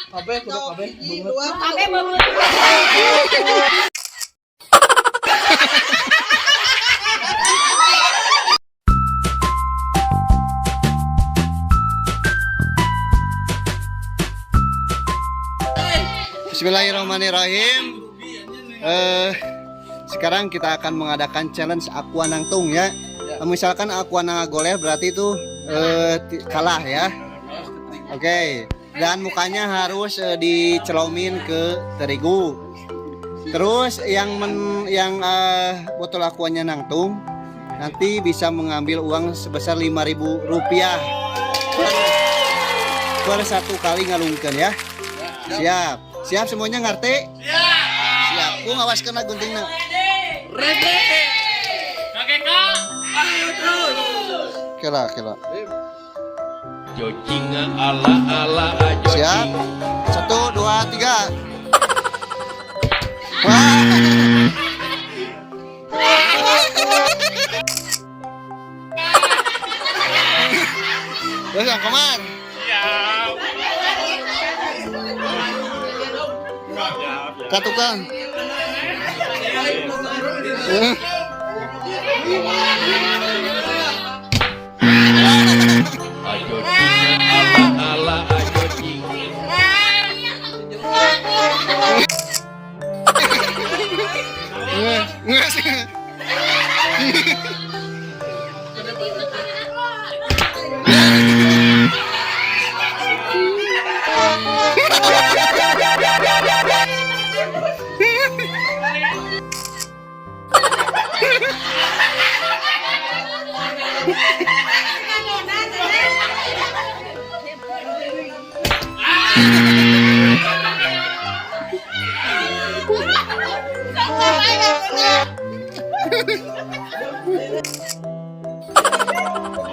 Kabeh kudu kabeh. Kabeh beungeut. Bismillahirrahmanirrahim. Sekarang kita akan mengadakan challenge Aqua Nangtung ya. Misalkan Aqua goler berarti itu kalah ya. Oke. Dan mukanya harus dicelomin ke terigu. Terus yang botol aquanya nangtung nanti bisa mengambil uang sebesar 5.000 rupiah per satu kali ngalungkeun ya. Siap. Siap semuanya ngerti? Siap. Siap. Ku ngawaskeun lah guntingna. Ready. KKK. Ayo terus. Kela, kela. Jocinga ala ala jocing. Siap. 1, 2, 3. Wah. Terus yang kemar. Siap. Ka tukang. Jocinga ala ala jocing.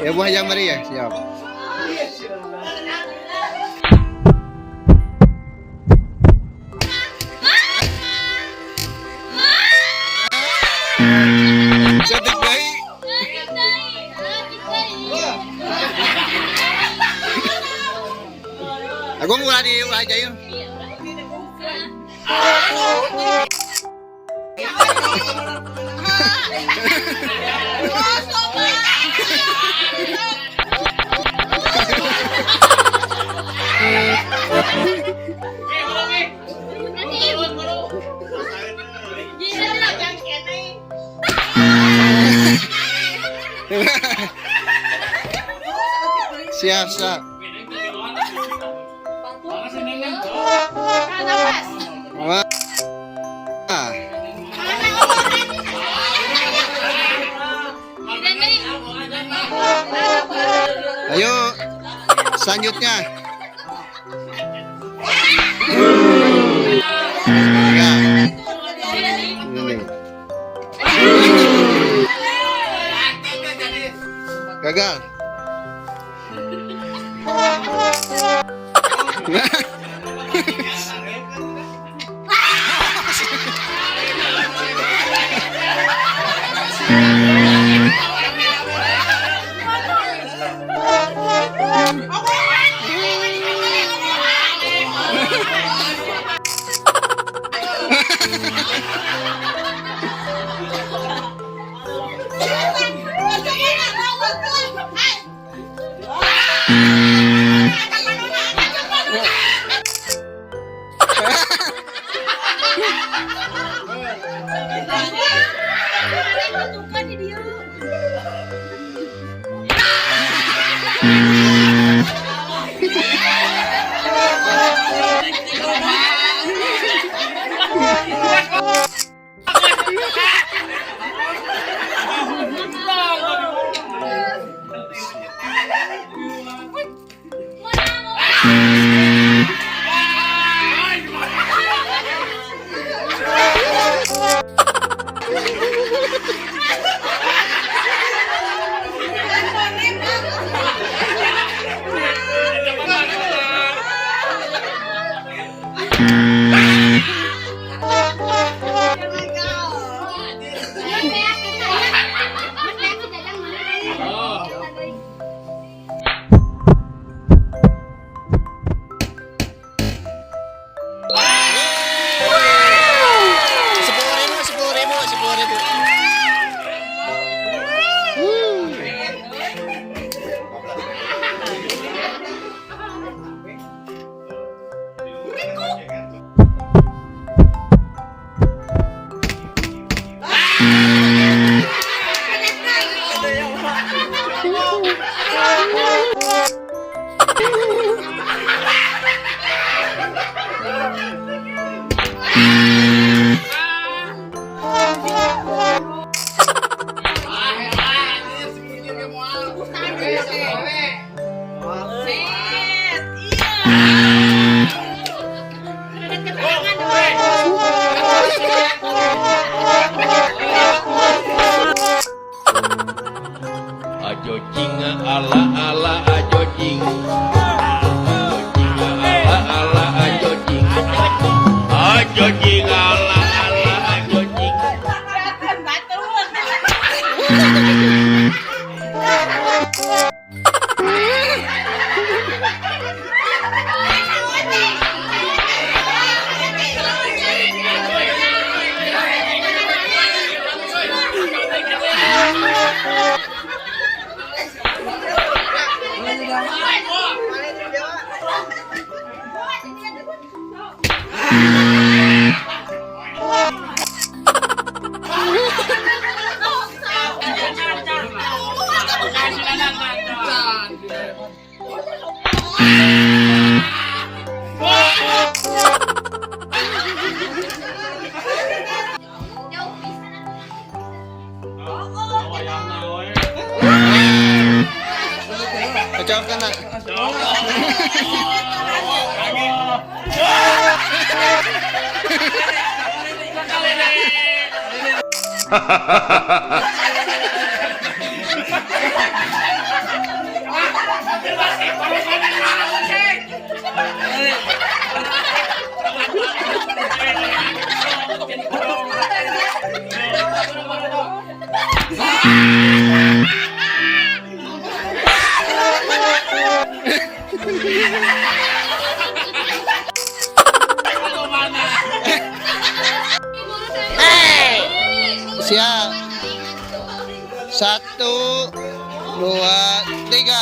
Ya buah yang mari ya, siap. Cantik bayi. Aku mulai di ulah aja yuk. Siap, siap. Wah. Ayo, selanjutnya. Ya. Ini. Gagal. Ajo cinga ala ala ajo cing. Ajo cinga ala ala ajo cing. Ajo cinga ala ala ajo cing. Kecok kena. Siap. 1, 2, 3. 1, 2, 3.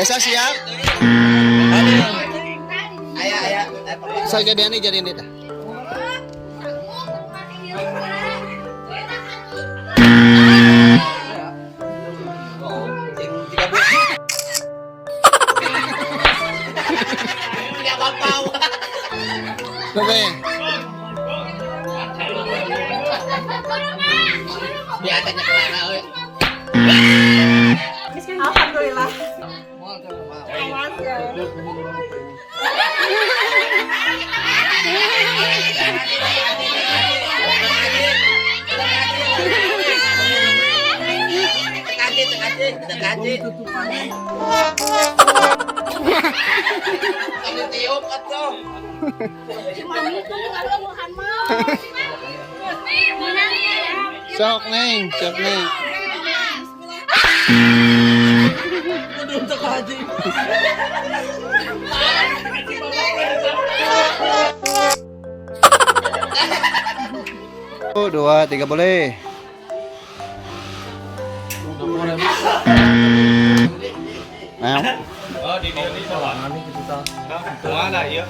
Esa siap? Saya jadi ini jadi ini dah. Oke. Alhamdulillah. Awas ya. Ditiup atuh. Mami tuh ngaleuhan mah. Sok Neng, sok Neng. Satu, dua, tiga boleh. Nah, Oh, di dia di bawah. Mana ya?